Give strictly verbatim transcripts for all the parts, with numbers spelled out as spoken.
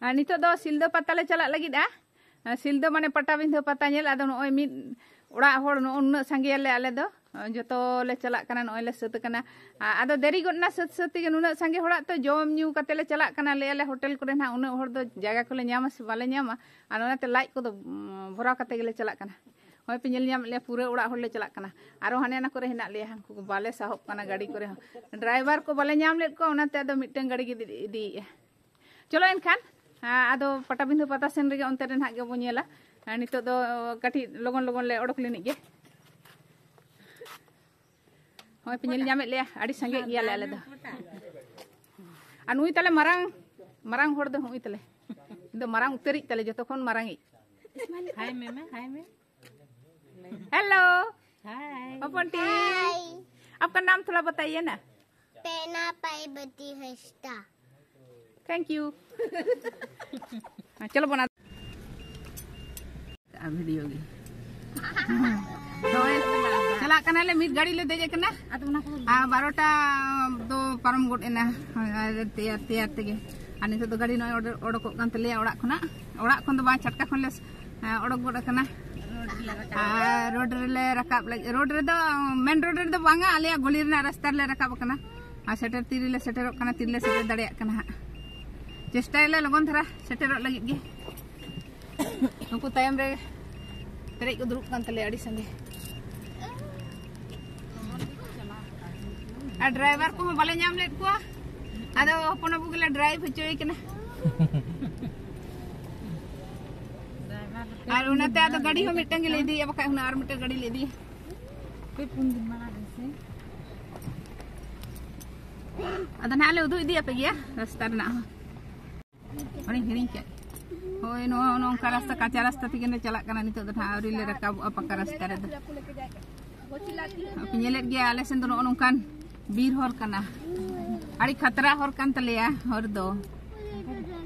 ᱟᱨ ᱱᱤᱛᱚᱜ ᱫᱚ ᱥᱤᱞᱫᱟᱹ ᱯᱟᱛᱟ ᱞᱮ ᱪᱟᱞᱟᱜ ᱞᱟᱹᱜᱤᱫᱼᱟ᱾ ᱟᱨ ᱥᱤᱞᱫᱟᱹ ᱢᱟᱱᱮ ᱯᱟᱴᱟᱵᱤᱸᱫᱷᱟᱹ ᱯᱟᱛᱟ ᱧᱮᱞ᱾ ᱟᱫᱚ ᱱᱚᱜᱼᱚᱭ ᱢᱤᱫ ᱚᱲᱟᱜ ᱦᱚᱲ ᱱᱚᱜᱼᱚ ᱱᱩᱱᱟᱹᱜ ᱥᱟᱸᱜᱮᱭᱟᱞᱮ ᱟᱞᱮ ᱫᱚ᱾ ᱡᱚᱛᱚ ᱞᱮ ᱪᱟᱞᱟᱜ ᱠᱟᱱᱟ, ᱱᱚᱜᱼᱚᱭ ᱞᱮ ᱥᱟᱹᱛ ᱟᱠᱟᱱᱟ᱾ ᱟ-, ᱟᱫᱚ ᱫᱮᱨᱤ ᱜᱚᱫ ᱮᱱᱟ ᱥᱟᱹᱛ ᱥᱟᱹᱛ ᱛᱮᱜᱮ, ᱱᱩᱱᱟᱹᱜ ᱥᱟᱸᱜᱮ ᱦᱚᱲᱟᱜ ᱛᱚ ᱡᱚᱢ ᱧᱩ ᱠᱟᱛᱮ ᱞᱮ ᱪᱟᱞᱟᱜ ᱠᱟᱱᱟ᱾ ᱞᱟᱹᱭ ᱟᱞᱮ ᱦᱳᱴᱮᱞ ᱠᱚᱨᱮ ᱱᱟᱦᱟᱜ ᱩᱱᱟᱹᱜ ᱦᱚᱲ ᱫᱚ ᱡᱟᱭᱜᱟ ᱠᱚᱞᱮ ᱧᱟᱢᱟ ᱥᱮ ᱵᱟᱞᱮ ᱧᱟᱢᱟ, ᱟᱨ ᱚᱱᱟᱛᱮ ᱞᱟᱡ ᱠᱚᱫᱚ, ᱩᱸ, ᱵᱷᱚᱨᱟᱣ ᱠᱟᱛᱮ ᱜᱮᱞᱮ ᱪᱟᱞᱟᱜ ᱠᱟᱱᱟ᱾ ᱱᱚᱜᱼᱚᱭ ᱯᱮ ᱧᱮᱞ ᱧᱟᱢᱮᱫ ᱞᱮᱭᱟ, ᱯᱩᱨᱟᱹ ᱚᱲᱟᱜ ᱦᱚᱲ ᱞᱮ ᱪᱟᱞᱟᱜ ᱠᱟᱱᱟ᱾ ᱟᱨᱚ ᱦᱟᱱᱮ ᱦᱟᱱᱟ ᱠᱚᱨᱮ ᱦᱮᱱᱟᱜ ᱞᱮᱭᱟ, ᱦᱟᱱᱠᱩ ᱠᱚ ᱵᱟᱞᱮ ᱥᱟᱦᱚᱵ ᱠᱟᱱᱟ ᱜᱟᱹᱰᱤ ᱠᱚᱨᱮ ᱦᱚᱸ᱾ ᱰᱨᱟᱭᱵᱷᱟᱨ ᱠᱚ ᱵᱟᱞᱮ ᱧᱟᱢ ᱞᱮᱫ ᱠᱚᱣᱟ, ᱚᱱᱟᱛᱮ ᱟᱫᱚ ᱢᱤᱫᱴᱟᱝ ᱜᱟᱹᱰᱤ ᱜᱮ ᱤᱫᱤᱭᱮᱫᱼᱟ᱾ ᱪᱚᱞᱚ ᱮᱱᱠᱷᱟᱱ, ᱟ, ᱟᱫᱚ ᱯᱟᱴᱟᱵᱤᱸᱫᱷᱟᱹ ᱯᱟᱛᱟ ᱥᱮᱱ ᱨᱮᱜᱮ ᱚᱱᱛᱮ ᱨᱮ ᱱᱟᱦᱟᱜ ᱜᱮᱵᱚᱱ ᱧᱮᱞᱟ᱾ ᱟ, ᱱᱤᱛᱚᱜ ᱫᱚ ᱠᱟᱹᱴᱤᱡ ᱞᱚᱜᱚᱱ ᱞᱚᱜᱚᱱ ᱞᱮ ᱚᱰᱚᱠ ᱞᱮᱱᱤᱡ ᱜᱮ᱾ ᱦᱚᱸᱜᱼᱚᱭ ᱯᱮ ᱧᱮᱞ ᱧᱟᱢᱮᱫ ᱞᱮᱭᱟ, ᱟᱹᱰᱤ ᱥᱟᱸᱜᱮ ᱜᱮᱭᱟᱞᱮ ᱟᱞᱮ ᱫᱚ᱾ ᱟᱨ ᱱᱩᱭ ᱛᱟᱞᱮ ᱢᱟᱨᱟᱝ, ᱢᱟᱨᱟᱝ ᱦᱚᱲ ᱫᱚ ᱱᱩᱭ ᱛᱟᱞᱮ᱾ ᱤᱧ ᱫᱚ ᱢᱟᱨᱟᱝ ᱩᱛᱟᱹᱨᱤᱡ ᱛᱟᱞᱮ, ᱡᱚᱛᱚ ᱠᱷᱚᱱ ᱢᱟᱨᱟᱝᱤᱡ᱾ ᱦᱟᱭ ᱢᱮ, ᱢᱮ, ᱦᱟᱭ ᱢᱮ᱾ हेलो। हाय। पपन टी। हाय। आपका नाम थोड़ा बताइए ना। पेना पार्वती हंसदा। Thank you. हाँ, चलो बना। वीडियो ᱜᱮ᱾ ᱦᱳᱭ, ᱪᱟᱞᱟᱜ ᱠᱟᱱᱟᱞᱮ, ᱢᱤᱫ ᱜᱟᱹᱰᱤ ᱞᱮ ᱫᱮᱡ ᱟᱠᱟᱱᱟ᱾ ᱟᱨ ᱵᱟᱨᱚᱴᱟ ᱫᱚ ᱯᱟᱨᱚᱢ ᱜᱚᱫ ᱮᱱᱟ, ᱟᱨ ᱛᱮᱭᱟᱨ, ᱛᱮᱭᱟᱨ ᱛᱮᱜᱮ᱾ ᱟᱨ ᱱᱤᱛᱚᱜ ᱫᱚ ᱜᱟᱹᱰᱤ ᱱᱚᱜᱼᱚᱭ ᱚᱰᱚ-, ᱚᱰᱚᱠᱚᱜ ᱠᱟᱱ ᱛᱟᱞᱮᱭᱟ ᱚᱲᱟᱜ ᱠᱷᱚᱱᱟᱜ᱾ ᱚᱲᱟᱜ ᱠᱷᱚᱱ ᱫᱚ ᱵᱟᱝ, ᱪᱷᱟᱴᱠᱟ ᱠᱷᱚᱱ ᱞᱮ, ᱮᱸ, ᱚᱰᱚᱠ ᱜᱚᱫ ᱟᱠᱟᱱᱟ᱾ ᱟᱨ ᱨᱳᱰ ᱨᱮᱞᱮ ᱨᱟᱠᱟᱵ ᱞᱟᱹᱜᱤᱫ, ᱨᱳᱰ ᱨᱮᱫᱚ, ᱢᱮᱱ ᱨᱳᱰ ᱨᱮᱫᱚ ᱵᱟᱝᱟ, ᱟᱞᱮᱭᱟᱜ ᱜᱚᱞᱤ ᱨᱮᱱᱟᱜ ᱨᱟᱥᱛᱟ ᱨᱮᱞᱮ ᱨᱟᱠᱟᱵ ᱟᱠᱟᱱᱟ᱾ ᱟᱨ ᱥᱮᱴᱮᱨ ᱛᱤ ᱨᱮᱞᱮ ᱥᱮᱴᱮᱨᱚᱜ ᱠᱟᱱᱟ, ᱛᱤ ᱨᱮᱞᱮ ᱥᱮᱴᱮᱨ ᱫᱟᱲᱮᱭᱟᱜ ᱠᱟᱱᱟ ᱦᱟᱸᱜ᱾ ᱪᱮᱥᱴᱟᱭᱟᱞᱮ ᱞᱚᱜᱚᱱ ᱫᱷᱟᱨᱟ ᱥᱮᱴᱮᱨᱚᱜ ᱞᱟᱹᱜᱤᱫ ᱜᱮ᱾ ᱩᱱᱠᱩ ᱛᱟᱭᱚᱢ ᱨᱮ ᱯᱮᱨᱮᱡ ᱠᱚ ᱫᱩᱲᱩᱵ ᱠᱟᱱ ᱛᱟᱞᱮᱭᱟ ᱟᱹᱰᱤ ᱥᱟᱸᱜᱮ᱾ ᱟᱨ ᱰᱨᱟᱭᱵᱷᱟᱨ ᱠᱚᱦᱚᱸ ᱵᱟᱞᱮ ᱧᱟᱢ ᱞᱮᱫ ᱠᱚᱣᱟ, ᱟᱫᱚ ᱦᱚᱯᱚᱱ ᱵᱟᱹᱵᱩ ᱜᱮᱞᱮ ᱰᱨᱟᱭᱤᱵᱷ ᱦᱚᱪᱚᱭᱮ ᱠᱟᱱᱟ᱾ ᱟᱨ ᱚᱱᱟᱛᱮ ᱟᱫᱚ ᱜᱟᱹᱰᱤ ᱦᱚᱸ ᱢᱤᱫᱴᱟᱝ ᱜᱮᱞᱮ ᱤᱫᱤᱭᱟ, ᱵᱟᱠᱷᱟᱡ ᱦᱩᱱᱟᱹᱝ ᱟᱨ ᱢᱤᱫᱴᱟᱝ ᱜᱟᱹᱰᱤ ᱞᱮ ᱤᱫᱤᱭᱟ᱾ ᱯᱮ ᱯᱩᱱ ᱫᱤᱱ ᱢᱟᱲᱟᱝ ᱨᱮ ᱥᱮ᱾ ᱟᱫᱚ ᱱᱟᱦᱟᱜ ᱞᱮ ᱩᱫᱩᱜ ᱤᱫᱤᱭᱟᱯᱮ ᱜᱮᱭᱟ ᱨᱟᱥᱛᱟ ᱨᱮᱱᱟᱜ ᱦᱚᱸ᱾ ᱚᱱᱮᱧ ᱦᱤᱲᱤᱧ ᱠᱮᱫ᱾ ᱦᱳᱭ, ᱱᱚᱣᱟ ᱱᱚᱝᱠᱟ ᱨᱟᱥᱛᱟ, ᱠᱟᱸᱪᱟ ᱨᱟᱥᱛᱟ ᱛᱮᱜᱮ ᱞᱮ ᱪᱟᱞᱟᱜ ᱠᱟᱱᱟ ᱱᱤᱛᱚᱜ ᱫᱚ ᱱᱟᱦᱟᱜ, ᱟᱹᱣᱨᱤ ᱞᱮ ᱨᱟᱠᱟᱵᱚᱜᱼᱟ ᱯᱟᱠᱟ ᱨᱟᱥᱛᱟ ᱨᱮᱫᱚ᱾ ᱟᱯᱮ ᱧᱮᱞᱮᱫ ᱜᱮᱭᱟ, ᱟᱞᱮ ᱥᱮᱱ ᱫᱚ ᱱᱚᱜᱼᱚ ᱱᱚᱝᱠᱟᱱ ᱵᱤᱨ ᱦᱚᱨ ᱠᱟᱱᱟ, ᱟᱹᱰᱤ ᱠᱷᱟᱛᱨᱟ ᱦᱚᱨ ᱠᱟᱱ ᱛᱟᱞᱮᱭᱟ ᱦᱚᱨ ᱫᱚ᱾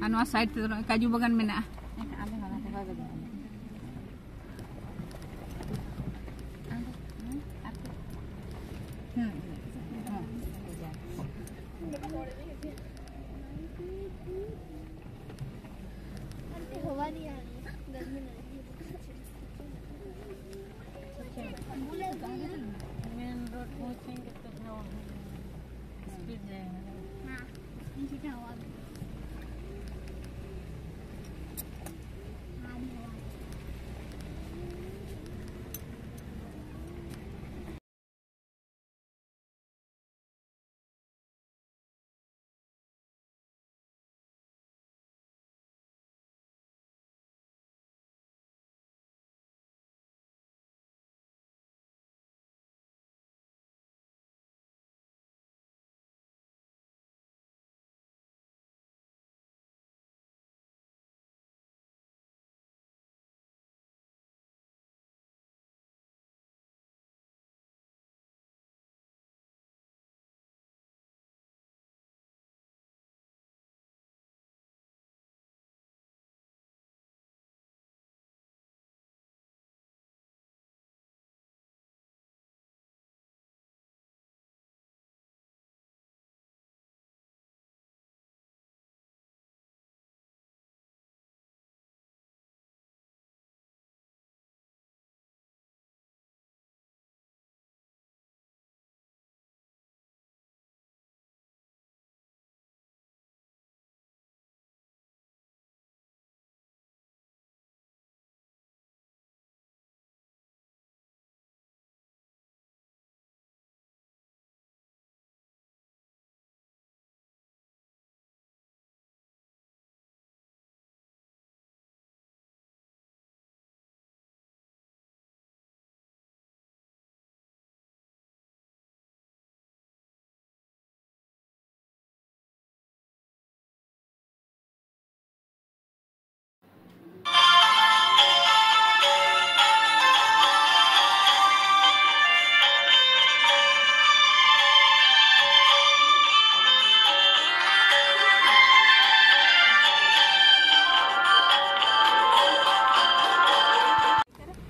ᱟᱨ ᱱᱚᱣᱟ ᱥᱟᱭᱤᱰ ᱛᱮᱫᱚ ᱱᱚᱜᱼᱚᱭ ᱠᱟᱡᱩ ᱵᱟᱜᱟᱱ ᱢᱮᱱᱟᱜᱼᱟ᱾ मेन रोड पहुंचेंगे तो फिर वहाँ स्पीड जाएगा। हाँ, स्पीड हवा भी। हाँ, भी हवा।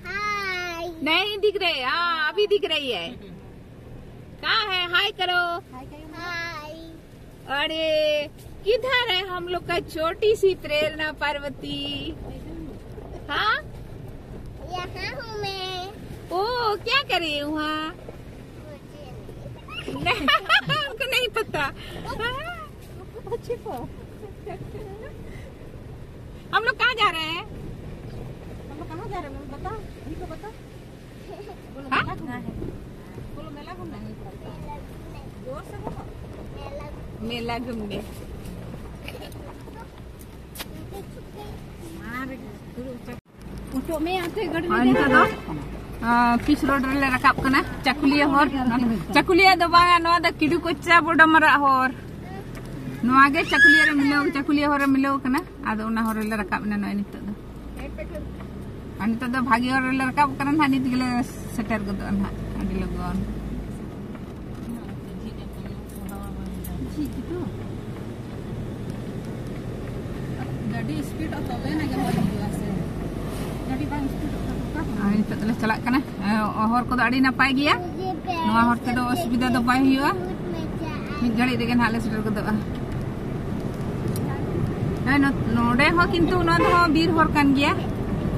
हाय। नहीं दिख रहे। हाँ, अभी दिख रही है। कहाँ है? हाय करो। हाय करो। हाय। अरे, किधर है हम लोग का छोटी सी प्रेरणा पार्वती? हाँ, यहाँ हूँ मैं। ओ, क्या कर रही है वहाँ? उनको नहीं पता। हम लोग कहाँ जा रहे हैं? हम लोग कहाँ जा रहे हैं? बता, बता। बोलो, हाँ? मेला घूमने। बोलो, मेला घूमने। जोर से बोलो। मेला घूमने। ᱩᱪᱩᱜ ᱢᱮ, ᱟᱱᱛᱮ ᱜᱟᱹᱰᱤ ᱟᱨ ᱱᱤᱛᱚᱜ ᱫᱚ ᱯᱤᱪ ᱨᱳᱰ ᱨᱮᱞᱮ ᱨᱟᱠᱟᱵ ᱠᱟᱱᱟ, ᱪᱟᱠᱩᱞᱤᱭᱟᱹ ᱦᱚᱨ᱾ ᱪᱟᱠᱩᱞᱤᱭᱟᱹ ᱫᱚ ᱵᱟᱝᱟ, ᱱᱚᱣᱟ ᱫᱚ ᱠᱤᱰᱩ ᱠᱚᱪᱟ ᱵᱚᱰᱚᱢᱟᱨᱟᱜ ᱦᱚᱨ᱾ ᱱᱚᱣᱟ ᱜᱮ ᱪᱟᱠᱩᱞᱤᱭᱟᱹ ᱨᱮ ᱢᱤᱞᱟᱹᱣ, ᱪᱟᱠᱩᱞᱤᱭᱟᱹ ᱦᱚᱨ ᱨᱮ ᱢᱤᱞᱟᱹᱣ ᱠᱟᱱᱟ᱾ ᱟᱫᱚ ᱚᱱᱟ ᱦᱚᱨ ᱨᱮᱞᱮ ᱨᱟᱠᱟᱵ ᱮᱱᱟ ᱱᱚᱜᱼᱚᱭ ᱱᱤᱛᱚᱜ ᱫᱚ᱾ ᱟᱨ ᱱᱤᱛᱚᱜ ᱫᱚ ᱵᱷᱟᱜᱤ ᱦᱚᱨ ᱨᱮᱞᱮ ᱨᱟᱠᱟᱵ ᱠᱟᱱᱟ ᱱᱟᱦᱟᱜ, ᱱᱤᱛ ᱜᱮᱞᱮ ᱥᱮᱴᱮᱨ ᱜᱚᱫᱚᱜᱼᱟ ᱱᱟᱦᱟᱜ ᱟᱹᱰᱤ ᱞᱚᱜᱚᱱ᱾ ᱜᱟᱹᱰᱤ ᱥᱯᱤᱰᱚᱜ ᱛᱚᱵᱮ ᱱᱟ ᱜᱮ ᱢᱚᱡᱽ ᱦᱩᱭᱩᱜᱼᱟ ᱥᱮ᱾ ᱜᱟᱹᱰᱤ ᱵᱟᱝ ᱥᱯᱤᱰᱚᱜ ᱠᱷᱟᱱ ᱚᱠᱟ ᱠᱷᱚᱱ? ᱟᱨ ᱱᱤᱛᱚᱜ ᱫᱚᱞᱮ ᱪᱟᱞᱟᱜ ᱠᱟᱱᱟ᱾ ᱦᱚᱨ ᱠᱚᱫᱚ ᱟᱹᱰᱤ ᱱᱟᱯᱟᱭ ᱜᱮᱭᱟ᱾ ᱱᱚᱣᱟ ᱦᱚᱨ ᱛᱮᱫᱚ ᱚᱥᱩᱵᱤᱫᱷᱟ ᱫᱚ ᱵᱟᱭ ᱦᱩᱭᱩᱜᱼᱟ᱾ ᱢᱤᱫ ᱜᱷᱟᱹᱲᱤᱡ ᱨᱮᱜᱮ ᱱᱟᱦᱟᱜ ᱞᱮ ᱥᱮᱴᱮᱨ ᱜᱚᱫᱚᱜᱼᱟ᱾ ᱦᱮᱸ, ᱱᱚ-, ᱱᱚᱰᱮ ᱦᱚᱸ ᱠᱤᱱᱛᱩ ᱱᱚᱣᱟ ᱫᱚ ᱵᱤᱨ ᱦᱚᱨ ᱠᱟᱱ ᱜᱮᱭᱟ᱾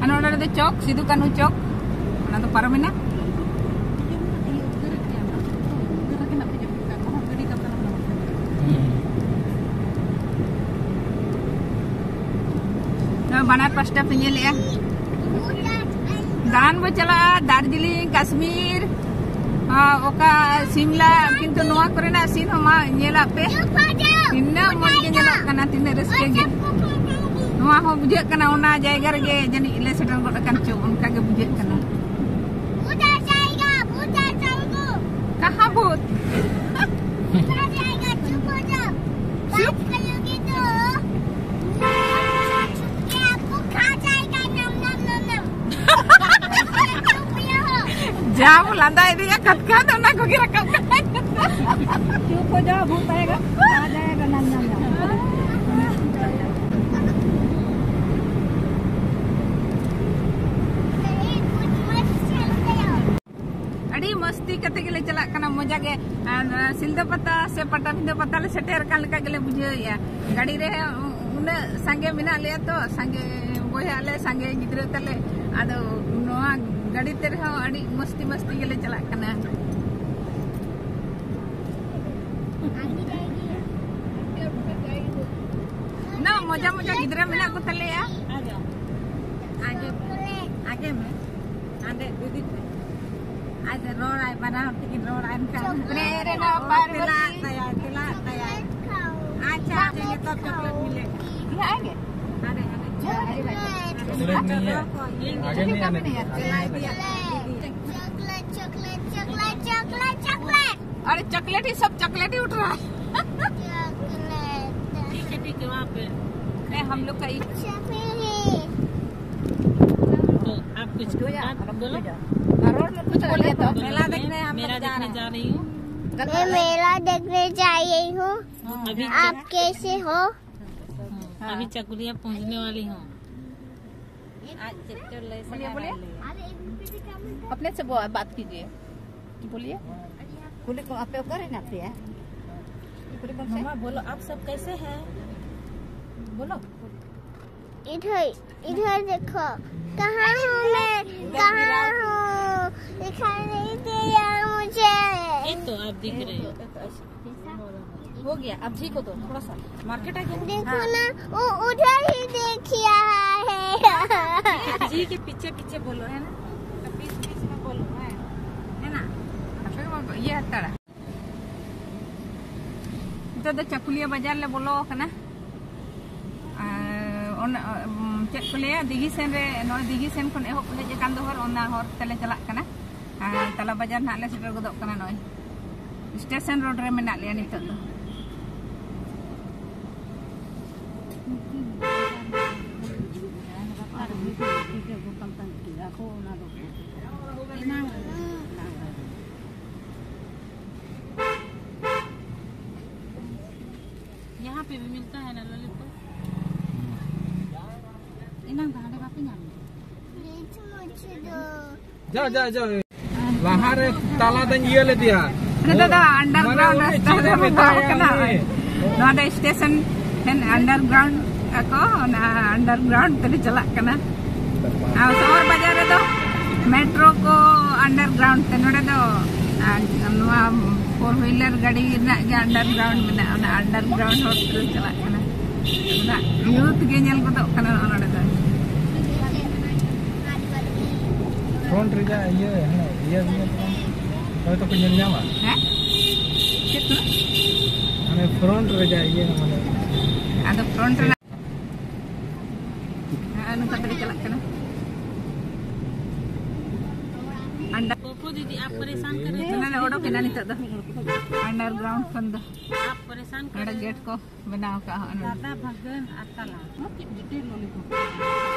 ᱟᱨ ᱱᱚᱰᱮ ᱨᱮᱫᱚ ᱪᱚᱠ, ᱥᱤᱫᱩ ᱠᱟᱹᱱᱦᱩ ᱪᱚᱠ, ᱚᱱᱟ ᱫᱚ ᱯᱟᱨᱚᱢᱮᱱᱟ᱾ ᱱᱚᱣᱟ ᱵᱟᱱᱟᱨ ᱯᱟᱥᱴᱟ ᱯᱮ ᱧᱮᱞᱮᱜᱼᱟ᱾ ᱫᱟᱬᱟᱱ ᱵᱚ ᱪᱟᱞᱟᱜᱼᱟ ᱫᱟᱨᱡᱤᱞᱤᱝ, ᱠᱟᱥᱢᱤᱨ, ᱟᱨ ᱚᱠᱟ ᱥᱤᱢᱞᱟ, ᱠᱤᱱᱛᱩ ᱱᱚᱣᱟ ᱠᱚᱨᱮᱱᱟᱜ ᱥᱤᱱ ᱦᱚᱸ ᱢᱟ ᱧᱮᱞᱟᱜ ᱯᱮ᱾ ᱛᱤᱱᱟᱹᱜ ᱢᱚᱡᱽ ᱜᱮ ᱧᱮᱞᱚᱜ ᱠᱟᱱᱟ, ᱛᱤᱱᱟᱹᱜ ᱨᱟᱹᱥᱠᱟᱹ ᱜᱮ᱾ ᱱᱚᱣᱟ ᱦᱚᱸ ᱵᱩᱡᱷᱟᱹᱜ ᱠᱟᱱᱟ ᱚᱱᱟ ᱡᱟᱭᱜᱟ ᱨᱮᱜᱮ ᱡᱟᱹᱱᱤᱡ ᱞᱮ ᱥᱮᱴᱮᱨ ᱜᱚᱫ ᱟᱠᱟᱱ ᱪᱚ, ᱚᱱᱠᱟ ᱜᱮ ᱵᱩᱡᱷᱟᱹᱜ ᱠᱟᱱᱟ᱾ ᱠᱟᱦᱟᱸ ᱵᱷᱩᱛ? ᱡᱟᱢ ᱞᱟᱸᱫᱟ ᱤᱫᱤᱭᱟ ᱠᱟᱛᱷᱟ ᱫᱚ ᱚᱱᱟ ᱠᱚᱜᱮ ᱨᱟᱠᱟᱵ ᱠᱟᱱᱟ᱾ ᱪᱩᱯ ᱦᱚ ᱡᱟᱣ, ᱵᱷᱩᱛ ᱟᱭᱮᱜᱟ, ᱟ ᱡᱟᱭᱮᱜᱟ, ᱱᱟᱢ ᱱᱟᱢ ᱱᱟᱢ᱾ ᱟᱹᱰᱤ ᱢᱚᱥᱛᱤ ᱠᱟᱛᱮ ᱜᱮᱞᱮ ᱪᱟᱞᱟᱜ ᱠᱟᱱᱟ, ᱢᱚᱡᱟ ᱜᱮ᱾ ᱟᱨ ᱥᱤᱞᱫᱟᱹ ᱯᱟᱛᱟ ᱥᱮ ᱯᱟᱴᱟᱵᱤᱸᱫᱟᱹ ᱯᱟᱛᱟ ᱞᱮ ᱥᱮᱴᱮᱨ ᱟᱠᱟᱱ ᱞᱮᱠᱟ ᱜᱮᱞᱮ ᱵᱩᱡᱷᱟᱹᱣᱮᱫᱼᱟ᱾ ᱜᱟᱹᱰᱤ ᱨᱮ ᱩᱱᱟᱹᱜ ᱥᱟᱸᱜᱮ ᱢᱮᱱᱟᱜ ᱞᱮᱭᱟ ᱛᱚ, ᱥᱟᱸᱜᱮ ᱵᱚᱭᱦᱟ ᱞᱮ, ᱥᱟᱸᱜᱮ ᱜᱤᱫᱽᱨᱟᱹ ᱛᱟᱞᱮ᱾ ᱟᱫᱚ ᱱᱚᱣᱟ ᱜᱟᱹᱰᱤ ᱛᱮ ᱨᱮᱦᱚᱸ ᱟᱹᱰᱤ ᱢᱚᱥᱛᱤ ᱢᱚᱥᱛᱤ ᱜᱮᱞᱮ ᱪᱟᱞᱟᱜ ᱠᱟᱱᱟ᱾ ᱩᱱᱟᱹᱜ ᱢᱚᱡᱟ ᱢᱚᱡᱟ ᱜᱤᱫᱽᱨᱟᱹ ᱢᱮᱱᱟᱜ ᱠᱚ ᱛᱟᱞᱮᱭᱟ᱾ ᱟᱸᱡᱚᱢ, ᱟᱸᱡᱚᱢ, ᱟᱸᱡᱚᱢ ᱢᱮ᱾ ᱦᱟᱸᱰᱮ ᱫᱤᱫᱤ ᱴᱷᱮᱱ᱾ ᱟᱡ ᱫᱚ ᱨᱚᱲᱟᱭ, ᱵᱟᱱᱟ ᱦᱚᱲ ᱛᱮᱠᱤᱱ ᱨᱚᱲᱟ ᱮᱱᱠᱷᱟᱱ᱾ ᱪᱚᱠᱞᱮᱴ ᱨᱮᱱᱟᱜ ᱯᱟᱨᱵᱚᱛᱤ᱾ ᱛᱮᱞᱟ ᱛᱟᱭᱟᱭ, ᱛᱮᱞᱟ ᱛᱟᱭᱟᱭ᱾ ᱟᱪᱪᱷᱟ, ᱟᱪᱪᱷᱟ, ᱱᱤᱛᱚᱜ ᱪᱚᱠᱞᱮᱴ ᱢᱤᱞᱮ᱾ ᱦᱮᱸ, ᱟᱭ ᱜᱮ᱾ ᱦᱟᱸᱰᱮ, ᱦᱟᱸᱰᱮ᱾ चॉकलेट नहीं है। आगे नहीं आने देगा। चला दिया। Chocolate, chocolate, chocolate, chocolate, chocolate. अरे, चॉकलेट ही, सब चॉकलेट ही उठ रहा है। चॉकलेट। ठीक है, ठीक है, वहाँ पे। नहीं, हम लोग का ही। अच्छा, फिर। तो आप कुछ बात बोलो। रोड में कुछ बोलिए तो। मेला देखने हम लोग मेला जा देखने रहे हैं। जा रही हूँ। मैं मेला देखने जा रही हूँ। अभी आप कैसे हो? अभी चकुलिया पहुँचने वाली हूँ। बोलिए, बोलिए। अपने से बो-, बात कीजिए। बोलिए। कुली को आप पे करे ना पे है? कुली को से? मम्मा बोलो, आप सब कैसे हैं? बोलो। इधर, इधर देखो, कहाँ हूँ मैं, कहाँ हूँ? दिखाई नहीं दे रहा मुझे। ये तो आप दिख रहे हो। हो गया, अब जी को दो थोड़ा सा। मार्केट आ गया। देखो ना, वो उधर ही देखिए है। जी के पीछे पीछे बोलो, है ना? तो बीच बीच में बोलो, है, है ना? ये हत्ता। ᱱᱤᱛᱚᱜ ᱫᱚ ᱪᱟᱠᱩᱞᱤᱭᱟᱹ ᱵᱟᱡᱟᱨ ᱞᱮ ᱵᱚᱞᱚ ᱟᱠᱟᱱᱟ᱾ ᱟᱨ ᱚᱱᱟ, ᱩᱢ, ᱪᱮᱫ ᱠᱚ ᱞᱟᱹᱭᱟ, ᱫᱤᱜᱷᱤ ᱥᱮᱱ ᱨᱮ, ᱱᱚᱜᱼᱚᱭ ᱫᱤᱜᱷᱤ ᱥᱮᱱ ᱠᱷᱚᱱ ᱮᱦᱚᱵ ᱦᱮᱡ ᱟᱠᱟᱱ ᱫᱚ ᱦᱚᱨ, ᱚᱱᱟ ᱦᱚᱨ ᱛᱮᱞᱮ ᱪᱟᱞᱟᱜ ᱠᱟᱱᱟ᱾ ᱟᱨ ᱛᱟᱞᱟ ᱵᱟᱡᱟᱨ ᱱᱟᱦᱟᱜ ᱞᱮ ᱥᱮᱴᱮᱨ ᱜᱚᱫᱚᱜ ᱠᱟᱱᱟ᱾ ᱱᱚᱜᱼᱚᱭ ᱥᱴᱮᱥᱚᱱ ᱨᱳᱰ ᱨᱮ ᱢᱮᱱᱟᱜ ᱞᱮᱭᱟ ᱱᱤᱛᱚᱜ ᱫᱚ᱾ यहाँ पे भी मिलता है ना लॉलीपॉप? ᱮᱱᱟᱝ ᱫᱚ ᱦᱟᱸᱰᱮ ᱵᱟᱯᱮ ᱧᱟᱢ ᱞᱮᱫᱟ? ᱡᱟ, ᱡᱟ, ᱡᱟ᱾ ᱟᱨ ᱞᱟᱦᱟᱨᱮ ᱛᱟᱞᱟ ᱫᱚᱧ ᱤᱭᱟᱹ ᱞᱮᱫᱮᱭᱟ᱾ ᱱᱤᱛᱚᱜ ᱫᱚ ᱢᱟᱱᱮ underground ᱩᱱᱤ ᱨᱟᱥᱛᱟ ᱪᱮᱫ ᱮ ᱨᱮᱵᱚᱱ ᱢᱮᱛᱟᱭᱟ ᱵᱚᱞᱚ ᱠᱟᱱᱟ᱾ ᱩᱱᱤ? ᱱᱚᱣᱟ ᱫᱚ ᱥᱴᱮᱥᱚᱱ ᱴᱷᱮᱱ underground ᱟᱠᱚ, ᱚᱱᱟ underground ᱛᱮᱞᱮ ᱪᱟᱞᱟᱜ ᱠᱟᱱᱟ᱾ ᱟᱨ ᱥᱚᱦᱚᱨ ᱵᱟᱡᱟᱨ ᱨᱮᱫᱚ ᱢᱮᱴᱨᱳ ᱠᱚ underground ᱛᱮ, ᱱᱚᱰᱮ ᱫᱚ, ᱟᱨ, ᱱᱚᱣᱟ four wheeler ᱜᱟᱹᱰᱤ ᱨᱮᱱᱟᱜ ᱜᱮ underground ᱢᱮᱱᱟᱜᱼᱟ, ᱚᱱᱟ underground ᱦᱚᱨ ᱛᱮᱞᱮ ᱪᱟᱞᱟᱜ ᱠᱟᱱᱟ᱾ ᱚᱱᱟ ᱧᱩᱛ ᱜᱮ ᱧᱮᱞ ᱜᱚᱫᱚᱜ ᱠᱟᱱᱟ ᱱᱚᱜᱼᱚ ᱱᱚᱰᱮ ᱫᱚ᱾ Front ᱨᱮᱭᱟᱜ ᱤᱭᱟᱹ, ᱦᱮᱸ, ᱤᱭᱟᱹ, ᱤᱭᱟᱹ, ᱦᱚᱭᱛᱚ ᱠᱚ ᱧᱮᱞ ᱧᱟᱢᱟ᱾ ᱦᱮᱸ? ᱪᱮᱫ ᱠᱟᱱᱟ? ᱢᱟᱱᱮ front ᱨᱮᱭᱟᱜ ᱤᱭᱟᱹ, ᱢᱟᱱᱮ ᱟᱫᱚ front ᱨᱮᱱᱟᱜ ᱦᱮᱸ, ᱱᱚᱝᱠᱟ ᱛᱮᱞᱮ ᱪᱟᱞᱟᱜ ᱠᱟᱱᱟ᱾ Under- ᱯᱚᱯᱩ ᱫᱤᱫᱤ, ᱟᱯ ᱯᱟᱨᱮᱥᱟᱱ ᱠᱟᱨ ᱨᱮ ᱦᱚ᱾ ᱚᱱᱟ ᱞᱮ ᱚᱰᱚᱠ ᱮᱱᱟ ᱱᱤᱛᱚᱜ ᱫᱚ᱾ Underground ᱠᱷᱚᱱ ᱫᱚ᱾ ᱟᱯ ᱯᱟᱨᱮᱥᱟᱱ ᱠᱟᱨ ᱱᱚᱰᱮ ᱨᱮ ᱦᱚ᱾ Gate ᱠᱚ ᱵᱮᱱᱟᱣ ᱠᱟᱜᱼᱟ ᱱᱚᱰᱮ᱾ ᱫᱟᱫᱟ ᱵᱷᱟᱜᱟᱱ ᱟᱨ ᱛᱟᱞᱟ᱾ ᱱᱚᱣᱟ ᱪᱮᱫ detail ᱞᱚᱞᱤᱯᱚᱯ?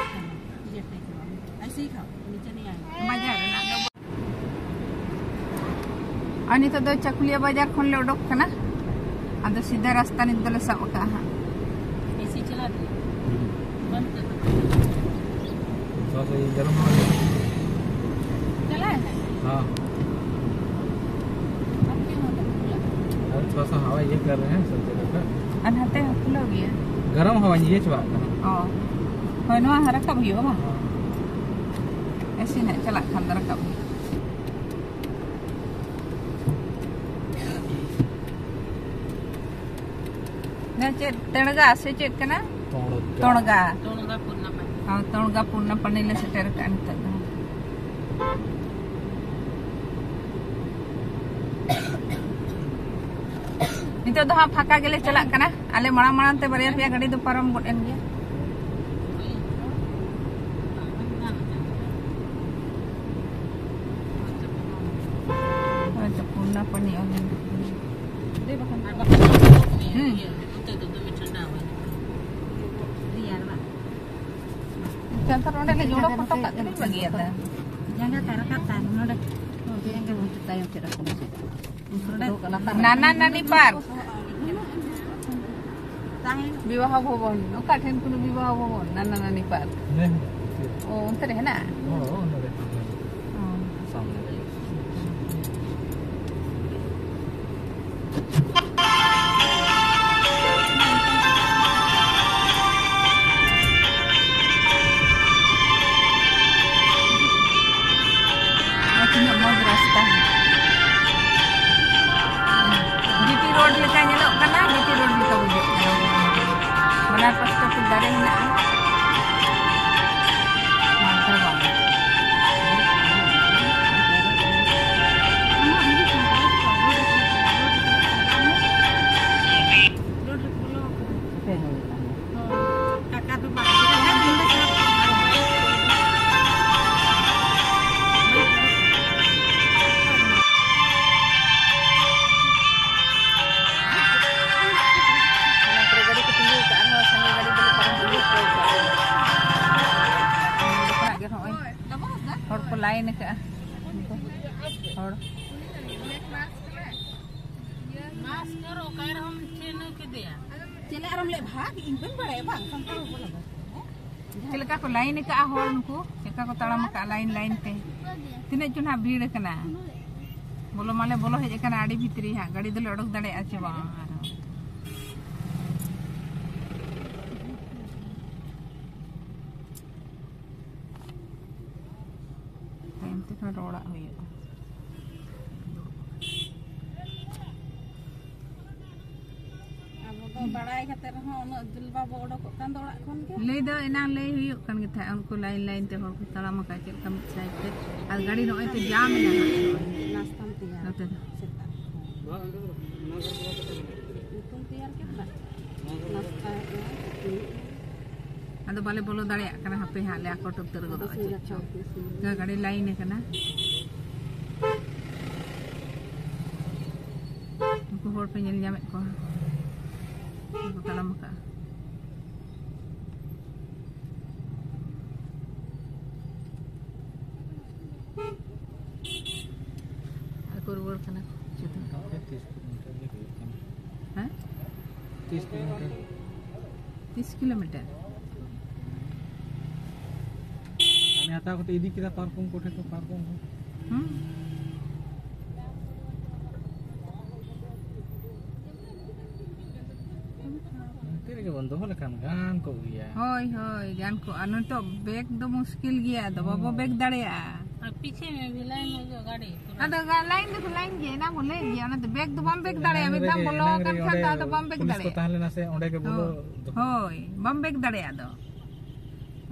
ᱡᱮᱴᱮ ᱠᱚ᱾ ᱮᱭᱥᱮ ᱦᱤ ᱠᱷᱟᱣ, ᱱᱤᱪᱮ ᱱᱤ ᱟᱭᱮᱜᱟ᱾ ᱵᱟᱡᱟᱨ ᱨᱮᱱᱟᱜ ᱫᱚ᱾ ᱟᱨ ᱱᱤᱛᱚᱜ ᱫᱚ ᱪᱟᱠᱩᱞᱤᱭᱟᱹ ᱵᱟᱡᱟᱨ ᱠᱷᱚᱱ ᱞᱮ ᱚᱰᱚᱠ ᱠᱟᱱᱟ᱾ ᱟᱫᱚ ᱥᱤᱫᱷᱟ ᱨᱟᱥᱛᱟ ᱱᱤᱛ ᱫᱚᱞᱮ ᱥᱟᱵ ᱟᱠᱟᱫᱼᱟ ᱦᱟᱸᱜ᱾ ᱮᱭᱥᱮ ᱪᱟᱞᱟᱜ ᱫᱤ᱾ ᱵᱚᱱᱫ ᱠᱟᱨ ᱫᱚ᱾ थोड़ा सा ये गर्म हवा है। चला है? हाँ। अब क्यों होता है खुला? अरे थोड़ा सा हवा ये कर रहे हैं सब जगह का। ᱟᱨ ᱱᱟᱛᱮ ᱦᱚᱸ ᱠᱷᱩᱞᱟᱹᱣ ᱜᱮᱭᱟ᱾ ᱜᱚᱨᱚᱢ ᱦᱟᱣᱟ ᱤᱭᱟᱹ ᱪᱟᱵᱟᱜ ᱠᱟᱱᱟ᱾ ᱚ᱾ ᱦᱳᱭ, ᱱᱚᱣᱟ ᱦᱚᱸ ᱨᱟᱠᱟᱵ ᱦᱩᱭᱩᱜᱼᱟ ᱵᱟᱝ? ᱦᱮᱸ᱾ ᱮᱥᱤ ᱱᱟᱜ ᱪᱟᱞᱟᱜ ᱠᱷᱟᱱ ᱫᱚ ᱨᱟᱠᱟᱵ ᱦᱩᱭᱩᱜᱼᱟ᱾ ᱱᱚᱣᱟ ᱪᱮᱫ ᱛᱮᱬᱜᱟ ᱥᱮ ᱪᱮᱫ ᱠᱟᱱᱟ? ᱛᱚᱬᱜᱟ᱾ ᱛᱚᱬᱜᱟ᱾ ᱛᱚᱬᱜᱟ ᱯᱩᱨᱱᱟᱯᱟᱱᱤ᱾ ᱦᱚᱸ, ᱛᱚᱬᱜᱟ ᱯᱩᱨᱱᱟᱯᱟᱱᱤ ᱞᱮ ᱥᱮᱴᱮᱨ ᱟᱠᱟᱫᱼᱟ ᱱᱤᱛᱚᱜ ᱫᱚ᱾ ᱱᱤᱛᱚᱜ ᱫᱚ ᱦᱟᱸᱜ ᱯᱷᱟᱸᱠᱟ ᱜᱮᱞᱮ ᱪᱟᱞᱟᱜ ᱠᱟᱱᱟ᱾ ᱟᱞᱮ ᱢᱟᱲᱟᱝ ᱢᱟᱲᱟᱝ ᱛᱮ ᱵᱟᱨᱭᱟ ᱯᱮᱭᱟ ᱜᱟᱹᱰᱤ ᱫᱚ ᱯᱟᱨᱚᱢ ᱜᱚᱫ ᱮᱱ ᱜᱮᱭᱟ᱾ ᱦᱳᱭ ᱛᱚ, ᱯᱩᱨᱱᱟᱯᱟᱱᱤ ᱚᱱᱮ᱾ ᱦᱩᱸ᱾ ᱮᱱᱠᱷᱟᱱ ᱚᱸᱰᱮ ᱞᱮ ᱚᱰᱚᱠ ᱦᱚᱴᱚ ᱠᱟᱜ ᱛᱮᱞᱮ ᱵᱟᱹᱜᱤᱭᱟᱫᱟ᱾ ᱡᱟᱸᱜᱟ ᱛᱮ ᱨᱟᱠᱟᱵ ᱛᱟᱭ ᱱᱚᱰᱮ᱾ ᱱᱟᱱᱟ ᱱᱟᱱᱤ ᱯᱟᱨᱠ᱾ ᱵᱤᱵᱟᱦᱟ ᱵᱷᱚᱵᱚᱱ, ᱚᱠᱟ ᱴᱷᱮᱱ ᱠᱷᱚᱱ ᱵᱤᱵᱟᱦᱟ ᱵᱷᱚᱵᱚᱱ? ᱱᱟᱱᱟ ᱱᱟᱱᱤ ᱯᱟᱨᱠ᱾ ᱚ, ᱚᱱᱛᱮ ᱨᱮ ᱦᱮᱱᱟᱜᱼᱟ? ᱚ᱾ ᱥᱟᱢᱱᱮ ᱨᱮ᱾ ᱟᱨ ᱯᱟᱥᱴᱟ ᱠᱚ ᱫᱟᱨᱮ ᱦᱮᱱᱟᱜᱼᱟ᱾ ᱢᱟᱞᱫᱟ ᱵᱟᱝ᱾ ᱯᱮ ᱦᱚᱲ ᱛᱟᱦᱮᱸ᱾ ᱠᱟᱠᱟ ᱫᱚ ᱵᱟᱝ᱾ ᱚᱱᱟ ᱠᱚᱨᱮ ᱜᱟᱹᱰᱤ ᱠᱚ ᱛᱤᱸᱜᱩ ᱟᱠᱟᱫᱼᱟ, ᱟᱨᱦᱚᱸ ᱥᱟᱸᱜᱮ ᱜᱟᱹᱰᱤ ᱵᱚᱞᱮ ᱯᱟᱨᱚᱢ ᱤᱫᱤ ᱦᱚᱴᱚ ᱟᱠᱟᱫᱼᱟ᱾ ᱚᱸᱰᱮ ᱠᱷᱚᱱᱟᱜ ᱜᱮ ᱱᱚᱜᱼᱚᱭ ᱦᱚᱲ ᱠᱚ ᱞᱟᱭᱤᱱ ᱟᱠᱟᱫᱼᱟ᱾ ᱩᱱᱠᱩ ᱦᱚᱲ᱾ ᱢᱟᱥᱴᱟᱨ ᱚᱠᱟᱭ ᱨᱮᱦᱚᱸ ᱴᱷᱮᱱ ᱠᱮᱫᱮᱭᱟ᱾ ᱪᱮᱫ ᱞᱮᱠᱟ ᱟᱨᱚᱢ ᱞᱟᱹᱭ ᱵᱷᱟᱜᱽ? ᱤᱧ ᱵᱟᱹᱧ ᱵᱟᱲᱟᱭᱟ, ᱵᱟᱝ ᱥᱟᱱᱛᱟᱲ ᱦᱚᱯᱚᱱ ᱫᱚ᱾ ᱪᱮᱫ ᱞᱮᱠᱟ ᱠᱚ ᱞᱟᱭᱤᱱ ᱟᱠᱟᱫᱼᱟ ᱦᱚᱲ, ᱱᱩᱠᱩ ᱪᱮᱫ ᱞᱮᱠᱟ ᱠᱚ ᱛᱟᱲᱟᱢ ᱟᱠᱟᱫᱼᱟ ᱞᱟᱭᱤᱱ ᱞᱟᱭᱤᱱ ᱛᱮ᱾ ᱛᱤᱱᱟᱹᱜ ᱪᱚ ᱱᱟᱦᱟᱜ ᱵᱷᱤᱲ ᱟᱠᱟᱱᱟ᱾ ᱵᱚᱞᱚ ᱢᱟᱞᱮ ᱵᱚᱞᱚ ᱦᱮᱡ ᱟᱠᱟᱱᱟ ᱟᱹᱰᱤ ᱵᱷᱤᱛᱨᱤ ᱦᱟᱸᱜ, ᱜᱟᱹᱰᱤ ᱫᱚᱞᱮ ᱚᱰᱚᱠ ᱫᱟᱲᱮᱭᱟᱜᱼᱟ ᱪᱮ ᱵᱟᱝ ᱟᱨᱦᱚᱸ᱾ ᱛᱟᱭᱚᱢ ᱛᱮ ᱠᱷᱟᱱ ᱨᱚᱲᱟᱜ ᱦᱩᱭᱩᱜᱼᱟ᱾ ᱟᱵᱚ ᱫᱚ ᱵᱟᱲᱟᱭ ᱠᱟᱛᱮ ᱨᱮᱦᱚᱸ ᱩᱱᱟᱹᱜ ᱡᱤᱞ ᱵᱟᱵᱚ ᱚᱰᱚᱠᱚᱜ ᱠᱟᱱ ᱫᱚ ᱚᱲᱟᱜ ᱠᱷᱚᱱ ᱜᱮ᱾ ᱞᱟᱹᱭ ᱫᱚ ᱮᱱᱟᱝ ᱞᱟᱹᱭ ᱦᱩᱭᱩᱜ ᱠᱟᱱ ᱜᱮ ᱛᱟᱦᱮᱸᱫ, ᱩᱱᱠᱩ ᱞᱟᱭᱤᱱ ᱞᱟᱭᱤᱱ ᱛᱮ ᱦᱚᱲ ᱠᱚ ᱛᱟᱲᱟᱢ ᱟᱠᱟᱫ ᱪᱮᱫ ᱞᱮᱠᱟ ᱢᱤᱫ ᱥᱟᱭᱤᱰ ᱛᱮ, ᱟᱨ ᱜᱟᱹᱰᱤ ᱱᱚᱜᱼᱚᱭ ᱛᱚ ᱡᱟᱢ ᱮᱱᱟ ᱦᱟᱸᱜ᱾ ᱱᱟᱥᱛᱟᱢ ᱛᱮᱭᱟᱨ ᱱᱚᱛᱮ ᱫᱚ᱾ ᱥᱮᱛᱟᱜ ᱧᱩᱛᱩᱢ ᱛᱮᱭᱟᱨ ᱠᱮᱫ ᱫᱟ᱾ ᱱᱟᱥᱛᱟ ᱦᱩᱭᱩᱜᱼᱟ᱾ ᱟᱫᱚ ᱵᱟᱞᱮ ᱵᱚᱞᱚ ᱫᱟᱲᱮᱭᱟᱜ ᱠᱟᱱᱟ, ᱦᱟᱯᱮ ᱦᱟᱸᱜ ᱞᱮ ᱟᱠᱚᱴ ᱩᱛᱟᱹᱨ ᱜᱚᱫᱚᱜᱼᱟ ᱪᱮᱫ ᱪᱚ᱾ ᱜᱟᱹᱰᱤ ᱞᱟᱭᱤᱱ ᱟᱠᱟᱱᱟ᱾ ᱩᱱᱠᱩ ᱦᱚᱲ ᱯᱮ ᱧᱮᱞ ᱧᱟᱢᱮᱫ ᱠᱚᱣᱟ, ᱩᱱᱠᱩ ᱛᱟᱲᱟᱢ ᱟᱠᱟᱫᱼᱟ᱾ ᱟᱨ ᱠᱚ ᱨᱩᱣᱟᱹᱲ ᱠᱟᱱᱟ ᱠᱚ᱾ ᱪᱮᱫ ᱦᱚᱸ᱾ ᱛᱤᱥ ᱠᱤᱞᱳᱢᱤᱴᱟᱨ ᱜᱮ ᱦᱩᱭᱩᱜ ᱠᱟᱱᱟ᱾ ᱦᱮᱸ? ᱛᱤᱥ ᱠᱤᱞᱳᱢᱤᱴᱟᱨ᱾ ᱛᱤᱥ ᱠᱤᱞᱳᱢᱤᱴᱟᱨ? ᱦᱟᱱᱮ ᱦᱟᱛᱟᱣ ᱠᱟᱛᱮ ᱤᱫᱤ ᱠᱮᱫᱟ ᱯᱟᱨᱠᱚᱢ ᱠᱚᱴᱷᱮᱱ ᱠᱚ, ᱯᱟᱨᱠᱚᱢ ᱠᱚ᱾ ᱦᱩᱸ᱾ ᱚᱱᱛᱮ ᱨᱮᱜᱮ ᱵᱚᱱ ᱫᱚᱦᱚ ᱞᱮᱠᱷᱟᱱ ᱜᱟᱱ ᱠᱚᱜ ᱜᱮᱭᱟ᱾ ᱦᱳᱭ, ᱦᱳᱭ, ᱜᱟᱱ ᱠᱚᱜᱼᱟ᱾ ᱱᱤᱛᱚᱜ ᱵᱮᱜᱽ ᱫᱚ ᱢᱩᱥᱠᱤᱞ ᱜᱮᱭᱟ, ᱟᱫᱚ ᱵᱟᱵᱚ ᱦᱳᱭ᱾ ᱵᱮᱜᱽ ᱫᱟᱲᱮᱭᱟᱜᱼᱟ᱾ ᱟᱨ ᱯᱤᱪᱷᱮ ᱢᱮ ᱵᱷᱤᱞᱟᱭ ᱢᱮ ᱡᱚ ᱜᱟᱹᱰᱤ ᱯᱩᱨᱟᱹ᱾ ᱟᱫᱚ ᱜᱟ-, ᱞᱟᱭᱤᱱ ᱫᱚᱠᱚ ᱞᱟᱭᱤᱱ ᱜᱮᱭᱟ, ᱮᱱᱟ ᱵᱚ ᱞᱟᱹᱭ ᱜᱮᱭᱟ, ᱚᱱᱟᱛᱮ ᱵᱮᱜᱽ ᱫᱚ ᱵᱟᱢ ᱵᱮᱜᱽ ᱫᱟᱲᱮᱭᱟᱜᱼᱟ, ᱢᱤᱫ ᱫᱷᱟᱣ ᱵᱚᱞᱚ ᱟᱠᱟᱱ ᱠᱷᱟᱱ ᱫᱚ ᱟᱫᱚ ᱵᱟᱢ ᱵᱮᱜᱽ ᱯᱩᱞᱤᱥ ᱠᱚ ᱫᱟᱲᱮᱭᱟᱜᱼᱟ᱾ ᱛᱟᱦᱮᱸ ᱞᱮᱱᱟ ᱥᱮ, ᱚᱸᱰᱮ ᱜᱮ ᱵᱚᱞᱚ ᱦᱳᱭ, ᱫᱚ᱾ ᱦᱳᱭ, ᱵᱟᱢ ᱵᱮᱜᱽ ᱫᱟᱲᱮᱭᱟᱜᱼᱟ ᱟᱫᱚ᱾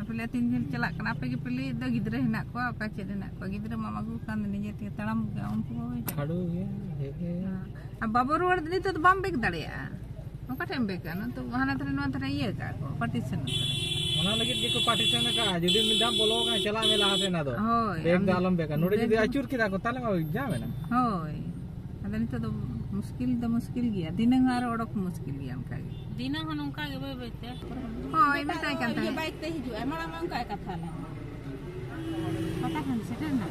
ᱟᱯᱮ ᱞᱮ ᱛᱤᱱ ᱡᱷᱟᱹᱞ ᱪᱟᱞᱟᱜ ᱠᱟᱱᱟ, ᱟᱯᱮ ᱜᱮᱯᱮ ᱞᱟᱹᱭᱮᱫ ᱫᱚ ᱜᱤᱫᱽᱨᱟᱹ ᱦᱮᱱᱟᱜ ᱠᱚᱣᱟ, ᱚᱠᱟ ᱪᱮᱫ ᱦᱮᱱᱟᱜ ᱠᱚᱣᱟ, ᱜᱤᱫᱽᱨᱟᱹ ᱢᱟᱢ ᱟᱹᱜᱩ ᱠᱟᱱ ᱱᱤᱡᱮ ᱛᱮᱜᱮ ᱛᱟᱲᱟᱢ ᱜᱮᱭᱟ, ᱩᱱᱠᱩ ᱵᱟᱵᱟ ᱡᱟᱦᱟᱸ ᱠᱷᱟᱲᱩ ᱜᱮ, ᱦᱮᱸ ᱜᱮ᱾ ᱦᱮᱸ᱾ ᱟᱨ ᱵᱟᱵᱚ ᱨᱩᱣᱟᱹᱲ ᱱᱤᱛᱚᱜ ᱫᱚ ᱵᱟᱢ ᱵᱮᱜᱽ ᱫᱟᱲᱮᱭᱟᱜᱼᱟ᱾ ᱚᱠᱟ ᱴᱷᱮᱱ ᱮᱢ ᱵᱮᱜᱟ? ᱱᱚᱛᱮ ᱦᱟᱱᱟ ᱫᱷᱟᱨᱮ ᱱᱚᱣᱟ ᱫᱷᱟᱨᱮ ᱤᱭᱟᱹ ᱠᱟᱜᱼᱟ ᱠᱚ, ᱯᱟᱨᱴᱤᱥᱚᱱ ᱠᱟᱜᱼᱟ᱾ ᱚᱱᱟ ᱞᱟᱹᱜᱤᱫ ᱜᱮᱠᱚ ᱯᱟᱨᱴᱤᱥᱚᱱ ᱟᱠᱟᱫᱼᱟ, ᱡᱩᱫᱤ ᱢᱤᱫ ᱫᱷᱟᱣ ᱵᱚᱞᱚ ᱟᱠᱟᱱᱟ, ᱪᱟᱞᱟᱜ ᱢᱮ ᱞᱟᱦᱟ ᱥᱮᱫ, ᱟᱫᱚ ᱦᱳᱭ, ᱵᱮᱜᱽ ᱫᱚ ᱟᱢ ᱟᱞᱚᱢ ᱵᱮᱜᱟ᱾ ᱱᱚᱰᱮ ᱵᱮᱜᱽ ᱡᱩᱫᱤ ᱫᱚ ᱟᱹᱪᱩᱨ ᱠᱮᱫᱟ ᱠᱚ, ᱛᱟᱦᱞᱮ ᱢᱟ ᱡᱟᱢ ᱮᱱᱟ᱾ ᱦᱳᱭ, ᱟᱫᱚ ᱱᱤᱛᱚᱜ ᱫᱚ ᱢᱩᱥᱠᱤᱞ ᱫᱚ ᱢᱩᱥᱠᱤᱞ ᱜᱮᱭᱟ, ᱫᱷᱤᱱᱟᱹᱝ ᱟᱨᱚ ᱚᱰᱚᱠ ᱢᱩᱥᱠᱤᱞ ᱜᱮᱭᱟ ᱚᱱᱠᱟ ᱜᱮ᱾ ᱫᱷᱤᱱᱟᱹᱝ ᱦᱚᱸ ᱱᱚᱝᱠᱟ ᱜᱮ ᱵᱟᱹᱭ ᱵᱟᱹᱭ ᱛᱮ᱾ ᱦᱳᱭ, ᱢᱮᱛᱟᱭ ᱠᱟᱱ ᱤᱭᱟᱹ ᱛᱟᱦᱮᱸᱫ᱾ ᱵᱟᱭᱤᱠ ᱛᱮ ᱦᱤᱡᱩᱜᱼᱟᱭ, ᱢᱟᱲᱟᱝ ᱢᱟ ᱚᱱᱠᱟ ᱜᱮ ᱠᱟᱛᱷᱟ ᱞᱮ᱾ ᱯᱟᱛᱟ ᱴᱟᱺᱰᱤ ᱥᱮᱴᱮᱨ ᱮᱱᱟ᱾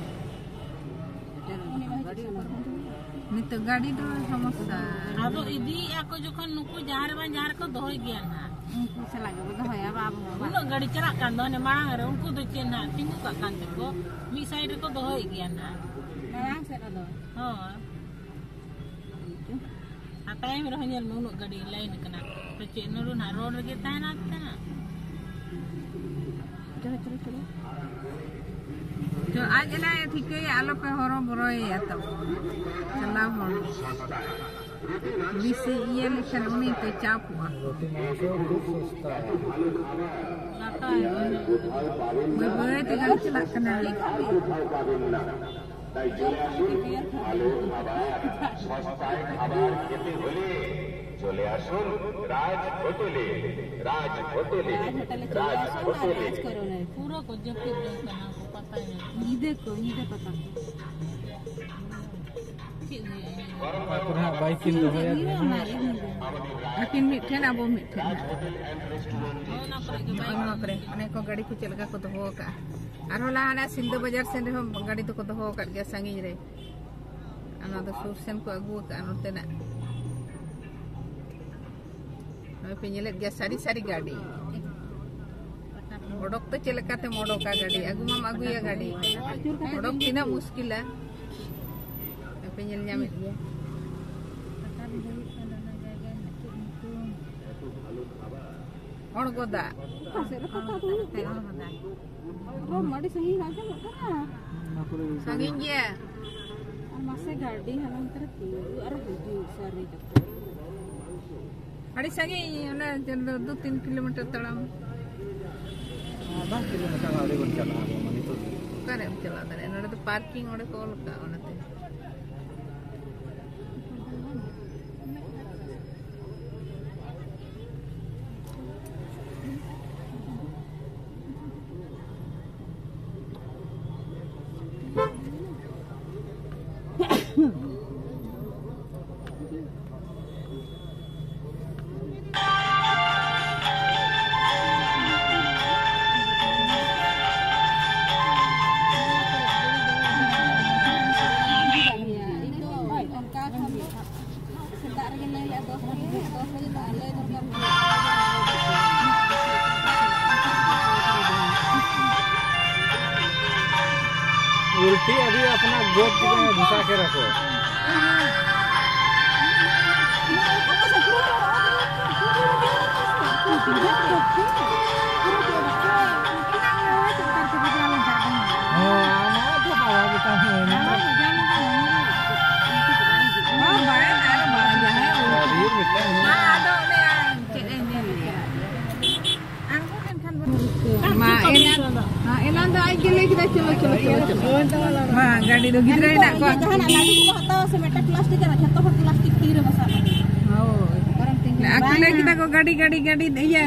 ᱱᱤᱛᱚᱜ ᱜᱟᱹᱰᱤ ᱫᱚ ᱥᱚᱢᱚᱥᱥᱟ᱾ ᱟᱫᱚ ᱤᱫᱤᱭᱮᱫᱼᱟ ᱠᱚ ᱡᱚᱠᱷᱚᱱ, ᱱᱩᱠᱩ ᱡᱟᱦᱟᱸ ᱨᱮ ᱵᱟᱝ ᱡᱟᱦᱟᱸ ᱨᱮᱠᱚ ᱫᱚᱦᱚᱭ ᱜᱮᱭᱟ ᱱᱟᱦᱟᱜ᱾ ᱩᱱᱠᱩ ᱥᱟᱞᱟᱜ ᱜᱮᱵᱚ ᱫᱚᱦᱚᱭᱟ, ᱵᱟᱵᱚ ᱦᱚᱸ᱾ ᱩᱱᱟᱹᱜ ᱜᱟᱹᱰᱤ ᱪᱟᱞᱟᱜ ᱠᱟᱱ ᱫᱚ, ᱦᱟᱱᱮ ᱢᱟᱲᱟᱝ ᱨᱮ ᱩᱱᱠᱩ ᱫᱚ ᱪᱮᱫ ᱱᱟᱦᱟᱜ ᱛᱤᱸᱜᱩ ᱠᱟᱜ ᱠᱟᱱ ᱛᱮᱠᱚ, ᱢᱤᱫ ᱥᱟᱭᱤᱰ ᱨᱮᱠᱚ ᱫᱚᱦᱚᱭᱮᱫ ᱜᱮᱭᱟ ᱱᱟᱦᱟᱜ᱾ ᱢᱟᱲᱟᱝ ᱥᱮᱫ ᱨᱮᱫᱚ᱾ ᱦᱳᱭ᱾ ᱟᱨ ᱛᱟᱭᱚᱢ ᱨᱮᱦᱚᱸ ᱧᱮᱞ ᱢᱮ, ᱩᱱᱟᱹᱜ ᱜᱟᱹᱰᱤ ᱞᱟᱭᱤᱱ ᱠᱟᱱᱟ᱾ ᱛᱚ ᱪᱮᱫ ᱱᱚᱰᱮ ᱱᱟᱦᱟᱜ ᱨᱳᱰ ᱨᱮᱜᱮ ᱛᱟᱦᱮᱱᱟ ᱛᱟᱦᱮᱱᱟ? ᱪᱚᱞᱚ, ᱪᱚᱞᱚ, ᱪᱚᱞᱚ᱾ ᱪᱚ, ᱟᱡ ᱮᱱᱟᱭ ᱴᱷᱤᱠᱟᱹᱭᱟ, ᱟᱞᱚᱯᱮ ᱦᱚᱨᱚ ᱵᱚᱨᱚᱭᱮᱭᱟ ᱛᱟᱵᱚᱱ᱾ ᱪᱟᱞᱟᱣ ᱦᱚᱲ᱾ ᱵᱮᱥᱤ ᱤᱭᱟᱹ ᱞᱮᱠᱷᱟᱱ ᱩᱱᱤ ᱛᱚ ᱪᱟᱯᱚᱜᱼᱟ᱾ ᱵᱟᱹᱭ ᱵᱟᱹᱭ ᱛᱮ ᱜᱟᱹᱰᱤ ᱪᱟᱞᱟᱜ ᱠᱟᱱᱟ᱾ তাই চলে আসুন, ভালো খাবার, সস্তায় খাবার খেতে হলে চলে আসুন রাজ হোটেলে। রাজ হোটেলে। রাজ হোটেলে চলে রাজ আসুন আর হোটেলে। রাজ করুন। ᱯᱩᱨᱟᱹ ᱠᱚ ᱡᱟᱹᱯᱤᱫ ᱡᱚᱝ ᱠᱟᱱᱟ ᱠᱚ, ᱯᱟᱛᱟ ᱧᱮᱞ᱾ ᱧᱤᱫᱟᱹ ᱠᱚ, ᱧᱤᱫᱟᱹ ᱯᱟᱛᱟ ᱠᱚ᱾ ᱪᱮᱫ ᱦᱩᱭᱩᱜᱼᱟ ᱧᱤᱫᱟᱹ? ᱚᱠᱟ ᱠᱚᱨᱮ ᱦᱟᱸᱜ ᱵᱟᱭᱤᱠ ᱠᱤᱱ ᱫᱚᱦᱚᱭᱟ? ᱦᱩᱭᱩᱜᱼᱟ ᱚᱱᱟᱜᱮ ᱧᱤᱫᱟᱹ᱾ ᱟᱹᱠᱤᱱ ᱢᱤᱫ ᱴᱷᱮᱱ, ᱟᱵᱚ ᱢᱤᱫ ᱴᱷᱮᱱ᱾ ᱦᱚᱸᱜᱼᱚ ᱱᱚᱣᱟ ᱠᱚᱨᱮ ᱜᱮ ᱵᱟᱭᱤᱠ᱾ ᱱᱚᱣᱟ ᱠᱚᱨᱮ, ᱚᱱᱮ ᱠᱚ ᱜᱟᱹᱰᱤ ᱠᱚ ᱪᱮᱫ ᱞᱮᱠᱟ ᱠᱚ ᱫᱚᱦᱚ ᱟᱠᱟᱫᱼᱟ᱾ ᱟᱨᱦᱚᱸ ᱞᱟᱦᱟ ᱦᱟᱱᱟ ᱥᱤᱞᱫᱟᱹ ᱵᱟᱡᱟᱨ ᱥᱮᱱ ᱨᱮᱦᱚᱸ ᱜᱟᱹᱰᱤ ᱫᱚᱠᱚ ᱫᱚᱦᱚ ᱟᱠᱟᱫ ᱜᱮᱭᱟ ᱥᱟᱺᱜᱤᱧ ᱨᱮ᱾ ᱚᱱᱟ ᱫᱚ ᱥᱩᱨ ᱥᱮᱱ ᱠᱚ ᱟᱹᱜᱩ ᱟᱠᱟᱫᱼᱟ ᱱᱚᱛᱮᱱᱟᱜ᱾ ᱱᱚᱜᱼᱚᱭ ᱯᱮ ᱧᱮᱞᱮᱫ ᱜᱮᱭᱟ ᱥᱟᱹᱨᱤ ᱥᱟᱹᱨᱤ ᱜᱟᱹᱰᱤ᱾ ᱚᱰᱚᱠ ᱛᱮ ᱪᱮᱫ ᱞᱮᱠᱟᱛᱮᱢ ᱚᱰᱚᱠᱟ ᱜᱟᱹᱰᱤ? ᱟᱹᱜᱩ ᱢᱟᱢ ᱟᱹᱜᱩᱭᱟ ᱜᱟᱹᱰᱤ᱾ ᱚᱰᱚᱠ ᱛᱤᱱᱟᱹᱜ ᱢᱩᱥᱠᱤᱞᱟ᱾ ᱱᱚᱜᱼᱚᱭ ᱯᱮ ᱧᱮᱞ ᱧᱟᱢᱮᱫ ᱜᱮᱭᱟ᱾ ᱦᱚᱲ ᱜᱚᱫᱟ᱾ ᱯᱟᱥᱮ ᱨᱮ ᱯᱟᱛᱟ ᱫᱚ ᱦᱩᱭᱩᱜ ᱠᱟᱱᱟ᱾ ᱨᱚᱲ ᱢᱟ ᱟᱹᱰᱤ ᱥᱟᱺᱜᱤᱧ ᱟᱸᱡᱚᱢᱚᱜ ᱠᱟᱱᱟ᱾ ᱥᱟᱺᱜᱤᱧ ᱜᱮᱭᱟ᱾ ᱟᱨ ᱢᱟᱥᱮ ᱜᱟᱹᱰᱤ ᱦᱟᱱᱟ ᱱᱚᱱᱛᱮ ᱨᱮ ᱛᱤᱸᱜᱩ ᱟᱨ ᱦᱤᱡᱩᱜ ᱥᱟᱹᱨᱤ ᱠᱟᱛᱮ᱾ ᱟᱹᱰᱤ ᱥᱟᱺᱜᱤᱧ, ᱚᱱᱟ ᱫᱩ ᱛᱤᱱ ᱠᱤᱞᱳᱢᱤᱴᱟᱨ ᱛᱟᱲᱟᱢ᱾ ᱟᱫᱷᱟ ᱠᱤᱞᱳᱢᱤᱴᱟᱨ ᱟᱹᱣᱨᱤ ᱵᱚᱱ ᱪᱟᱞᱟᱜᱼᱟ ᱟᱵᱚ ᱢᱟ ᱱᱤᱛᱚᱜ ᱫᱚ᱾ ᱚᱠᱟᱨᱮᱢ ᱪᱟᱞᱟᱣ ᱫᱟᱲᱮᱭᱟᱜᱼᱟ? ᱱᱚᱰᱮ ᱫᱚ ᱯᱟᱨᱠᱤᱝ ᱚᱸᱰᱮ ᱠᱚ ᱚᱞ ᱠᱟᱜᱼᱟ, ᱚᱱᱟᱛᱮ᱾ ᱚᱱᱠᱟ ᱠᱷᱟᱱ ᱫᱚ ᱥᱮᱛᱟᱜ ᱨᱮᱜᱮ ᱞᱟᱹᱭ ᱞᱮ, ᱫᱚᱥ ᱵᱟᱡᱮ, ᱫᱚᱥ ᱵᱟᱡᱮ ᱫᱚ ᱟᱞᱮ ᱫᱚᱨᱠᱟᱨ᱾ ᱩᱞᱴᱤ ᱟᱹᱰᱤ ᱟᱯᱱᱟ ᱜᱚᱡ ᱠᱮᱫᱟ, ᱫᱷᱚᱥᱟ ᱠᱮᱫᱟ ᱠᱚ᱾ ᱦᱮᱸ, ᱟᱢᱟᱜ ᱫᱚ ᱦᱟᱣᱟ ᱜᱮ ᱛᱟᱢ ᱦᱩᱭᱱᱟ᱾ ᱦᱟᱣᱟ ᱵᱟᱡᱟᱣ ᱞᱮᱱᱠᱷᱟᱱ ᱦᱚᱲᱢᱚ ᱨᱮ ᱟᱹᱰᱤ ᱢᱤᱫᱴᱟᱝ ᱟᱫᱚ ᱚᱱᱮ ᱪᱮᱫ ᱤᱧ ᱞᱟᱹᱭᱟ? ᱟᱬᱜᱚ ᱞᱮᱱᱠᱷᱟᱱ ᱵᱚᱱ ᱢᱟ, ᱮᱱᱟᱱ, ᱦᱮᱸ, ᱮᱱᱟᱱ ᱫᱚ ᱟᱡ ᱜᱮ ᱞᱟᱹᱭ ᱠᱮᱫᱟ, "ᱪᱚᱞᱚ, ᱪᱚᱞᱚ, ᱪᱚᱞᱚ, ᱪᱚᱞᱚ᱾" ᱢᱟ, ᱜᱟᱹᱰᱤ ᱫᱚ ᱜᱤᱫᱽᱨᱟᱹ ᱦᱮᱱᱟᱜ ᱠᱚᱣᱟ᱾ ᱡᱟᱦᱟᱱᱟᱜ ᱞᱟᱹᱰᱩ ᱠᱚ ᱦᱟᱛᱟᱣᱟ ᱥᱮ, ᱢᱤᱫᱴᱟᱝ ᱯᱞᱟᱥᱴᱤᱠ ᱨᱮ, ᱡᱷᱚᱛᱚ ᱦᱚᱲ ᱯᱞᱟᱥᱴᱤᱠ ᱛᱤ ᱨᱮ ᱢᱮᱥᱟ ᱠᱟᱜ᱾ ᱦᱳᱭ᱾ ᱟᱠᱚ ᱞᱟᱹᱭ ᱠᱮᱫᱟ ᱠᱚ, "ᱜᱟᱹᱰᱤ, ᱜᱟᱹᱰᱤ, ᱜᱟᱹᱰᱤ", ᱤᱭᱟᱹ,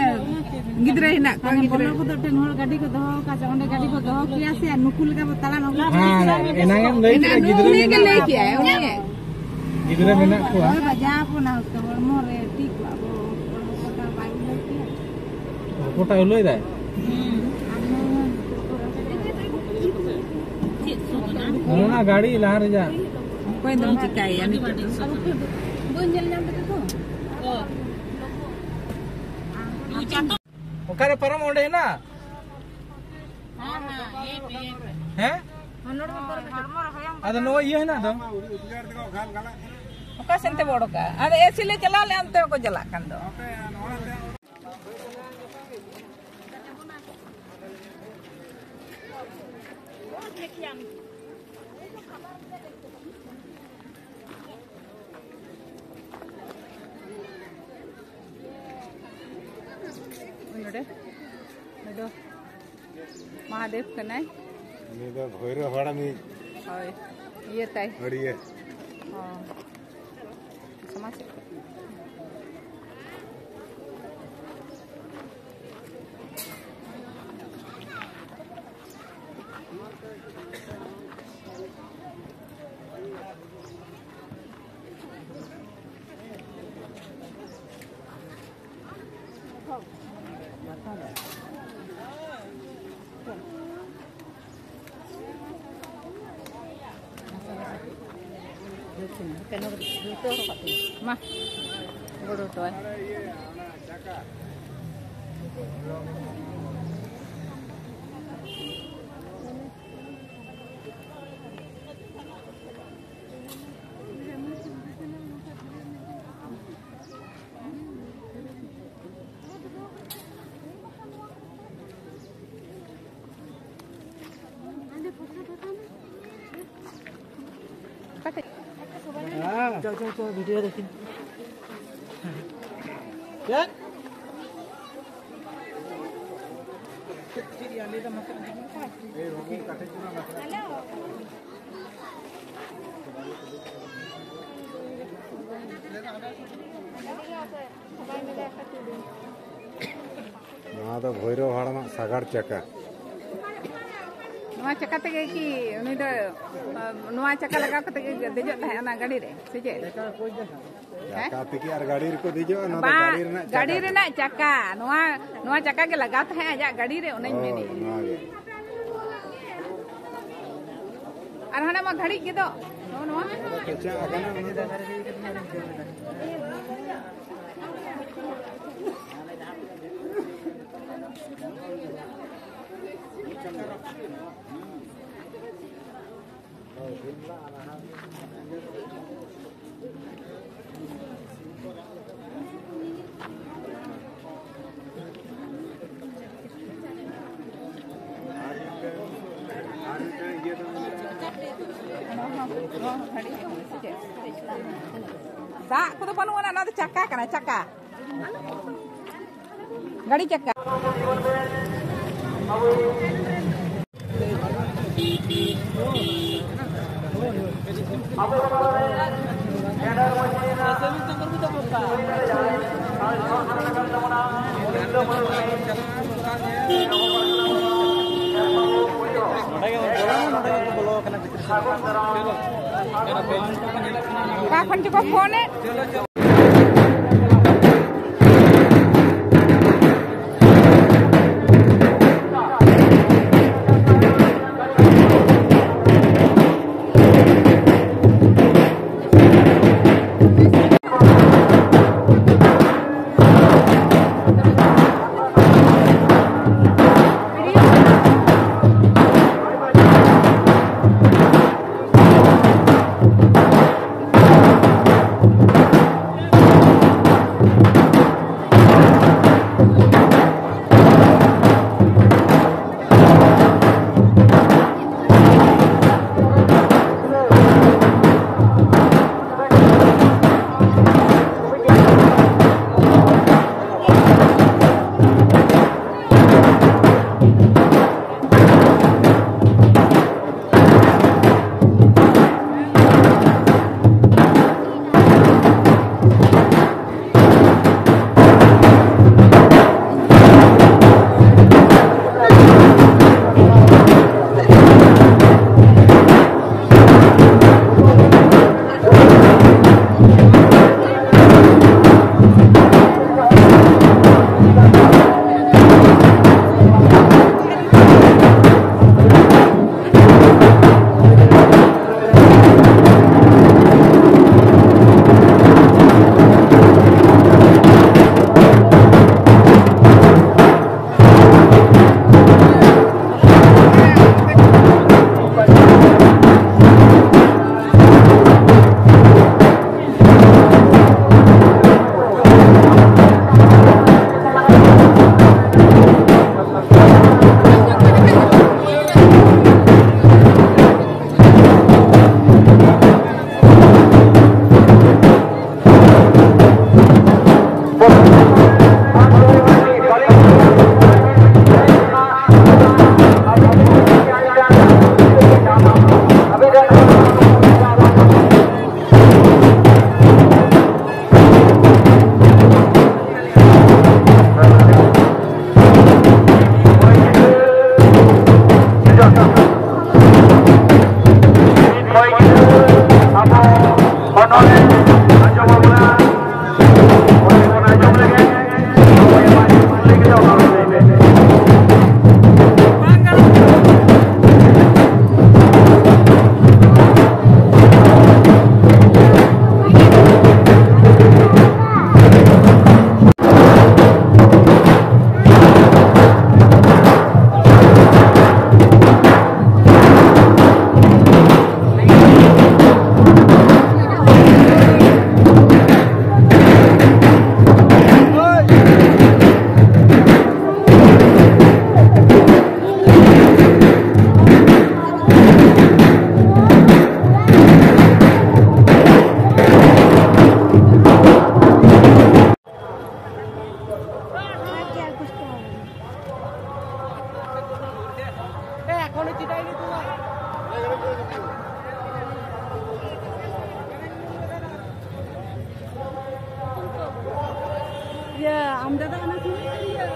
ᱜᱤᱫᱽᱨᱟᱹ ᱦᱮᱱᱟᱜ ᱠᱚᱣᱟ, ᱦᱟᱱᱮ ᱜᱤᱫᱽᱨᱟᱹ᱾ ᱵᱚᱞᱚ ᱠᱚᱫᱚ ᱢᱤᱫᱴᱮᱱ ᱦᱚᱲ ᱜᱟᱹᱰᱤ ᱠᱚ ᱫᱚᱦᱚ ᱟᱠᱟᱫ ᱥᱮ, ᱚᱸᱰᱮ ᱜᱟᱹᱰᱤ ᱠᱚ ᱫᱚᱦᱚ ᱠᱮᱭᱟ ᱥᱮ, ᱟᱨ ᱱᱩᱠᱩ ᱞᱮᱠᱟ ᱵᱚ ᱛᱟᱲᱟᱢ ᱟᱹᱜᱩ ᱠᱮᱭᱟ᱾ ᱦᱮᱸ, ᱮᱱᱟᱝ ᱮᱢ ᱞᱟᱹᱭ ᱠᱮᱫᱟ, ᱮᱱᱟᱝ ᱜᱤᱫᱽᱨᱟᱹ ᱩᱱᱤ ᱜᱮ ᱢᱮᱱᱟᱜ ᱞᱟᱹᱭ ᱠᱚᱣᱟ᱾ ᱠᱮᱜᱼᱟᱭ, ᱩᱱᱤ ᱜᱮ᱾ ᱜᱤᱫᱽᱨᱟᱹ ᱢᱮᱱᱟᱜ ᱠᱚᱣᱟ᱾ ᱦᱳᱭ, ᱵᱟᱡᱟᱣ ᱠᱚ ᱚᱱᱟ ᱚᱠᱛᱚ ᱦᱚᱲᱢᱚ ᱨᱮ ᱴᱷᱤᱠ ᱠᱚᱜᱼᱟ, ᱟᱵᱚ ᱦᱚᱲᱢᱚ ᱠᱚ ᱵᱟᱭ ᱩᱞᱟᱹᱭ ᱠᱮᱭᱟ᱾ ᱚᱠᱚᱭᱴᱟᱜ ᱩᱞᱟᱹᱭ ᱫᱟᱭ? ᱦᱩᱸ᱾ ᱚᱱᱟ ᱜᱟᱹᱰᱤ ᱞᱟᱦᱟ ᱨᱮᱭᱟᱜ᱾ ᱚᱠᱚᱭ ᱫᱚᱢ ᱪᱤᱠᱟᱭᱮᱭᱟ ᱱᱤᱛᱚᱜ ᱫᱚ? ᱵᱟᱹᱧ ᱧᱮᱞ ᱧᱟᱢ ᱠᱮᱫᱟ ᱛᱚ᱾ ᱚᱠᱟᱨᱮ ᱯᱟᱨᱚᱢ ᱚᱸᱰᱮ ᱦᱮᱱᱟᱜ? ᱦᱮᱸ? ᱟᱫᱚ ᱱᱚᱣᱟ ᱤᱭᱟᱹ ᱦᱮᱱᱟᱜ ᱫᱚ᱾ ᱚᱠᱟ ᱥᱮᱱ ᱛᱮᱵᱚ ᱚᱰᱚᱠᱟ? ᱟᱫᱚ ᱮᱥᱤ ᱞᱮ ᱪᱟᱞᱟᱣ ᱞᱮ, ᱚᱱᱛᱮ ᱦᱚᱸᱠᱚ ᱪᱟᱞᱟᱜ ᱠᱟᱱ ᱫᱚ᱾ ᱱᱚᱰᱮ, ᱱᱚᱰᱮ ᱢᱚᱦᱟᱫᱮᱵ ᱠᱟᱱᱟᱭ᱾ ᱩᱱᱤ ᱫᱚ ᱵᱷᱳᱭᱨᱳ ᱦᱟᱲᱟᱢᱤᱡ᱾ ᱦᱳᱭ, ᱤᱭᱟᱹ ᱛᱟᱭ᱾ ᱦᱟᱹᱲᱭᱟᱹ᱾ ᱦᱚᱸ᱾ ᱥᱚᱢᱟᱡᱽ ᱥᱮᱫ ᱠᱷᱚᱱ᱾ ᱢᱟ, ᱜᱚᱲᱚ ᱦᱚᱴᱚ ᱟᱭ᱾ ᱦᱮᱸ᱾ ᱪᱚ, ᱪᱚ, ᱪᱚ, video ᱫᱮᱠᱷᱤᱱ᱾ ᱪᱮᱫ? ᱪᱮᱫ ᱭᱟ, ᱞᱟᱹᱭ ᱫᱟᱢ ᱢᱟᱥᱮ? ᱱᱚᱣᱟ ᱫᱚ ᱵᱷᱳᱭᱨᱳᱵ ᱦᱟᱲᱟᱢᱟᱜ ᱥᱟᱜᱟᱲ ᱪᱟᱠᱟ᱾ ᱱᱚᱣᱟ ᱪᱟᱠᱟ ᱛᱮᱜᱮ ᱠᱤ ᱩᱱᱤ ᱫᱚ, ᱟ, ᱱᱚᱣᱟ ᱪᱟᱠᱟ ᱞᱟᱜᱟᱣ ᱠᱟᱛᱮ ᱜᱮ ᱫᱮᱡᱚᱜ ᱛᱟᱦᱮᱸᱫ ᱚᱱᱟ ᱜᱟᱹᱰᱤ ᱨᱮ, ᱥᱮ ᱪᱮᱫ? ᱦᱮᱸ? ᱪᱟᱠᱟ ᱛᱮᱜᱮ ᱟᱨ ᱜᱟᱹᱰᱤ ᱨᱮᱠᱚ ᱫᱮᱡᱚᱜᱼᱟ, ᱱᱚᱣᱟ ᱫᱚ ᱵᱟᱝ, ᱜᱟᱹᱰᱤ ᱨᱮᱱᱟᱜ ᱪᱟᱠᱟ ᱜᱟᱹᱰᱤ ᱠᱟᱱᱟ᱾ ᱨᱮᱱᱟᱜ ᱪᱟᱠᱟ, ᱱᱚᱣᱟ, ᱱᱚᱣᱟ ᱪᱟᱠᱟ ᱜᱮ ᱞᱟᱜᱟᱣ ᱛᱟᱦᱮᱸᱫ ᱟᱡᱟᱜ ᱜᱟᱹᱰᱤ ᱨᱮ, ᱚᱱᱟᱧ ᱚ, ᱢᱮᱱᱮᱫᱼᱟ᱾ ᱱᱚᱣᱟ ᱜᱮ᱾ ᱟᱨ ᱦᱟᱱᱟ ᱢᱟ ᱜᱷᱟᱹᱲᱤᱡ ᱜᱮ ᱫᱚ, ᱱᱚᱜᱼᱚ ᱱᱚᱣᱟ᱾ ᱚᱱᱟ ᱫᱚ ᱠᱮᱪᱟᱜ ᱟᱠᱟᱱᱟ, ᱚᱱᱟ ᱫᱚ᱾ ᱫᱟᱜ ᱠᱚᱫᱚ ᱵᱟᱹᱱᱩᱜ ᱟᱱᱟ, ᱱᱚᱣᱟ ᱫᱚ ᱪᱟᱠᱟ ᱠᱟᱱᱟ, ᱪᱟᱠᱟ, ᱜᱟᱹᱰᱤ ᱪᱟᱠᱟ᱾ ᱚᱠᱟ ᱠᱷᱚᱱ ᱪᱚᱠᱚ ᱯᱷᱳᱱᱮᱫ᱾ ᱟᱨ ᱪᱮᱫ ᱟᱨ ᱠᱚᱥᱴᱚ ᱵᱟᱹᱱᱩᱜᱼᱟ᱾ ᱮ, ᱮᱠᱷᱚᱱᱳ ᱪᱤᱴᱟᱭ ᱜᱮ ᱛᱚ᱾ ᱤᱭᱟᱹ, ᱟᱢ ᱫᱟᱫᱟ ᱚᱱᱟ ᱥᱤᱱ ᱤᱭᱟᱹ᱾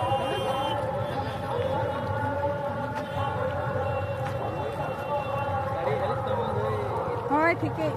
ᱦᱳᱭ, ᱴᱷᱤᱠᱟᱹᱭ᱾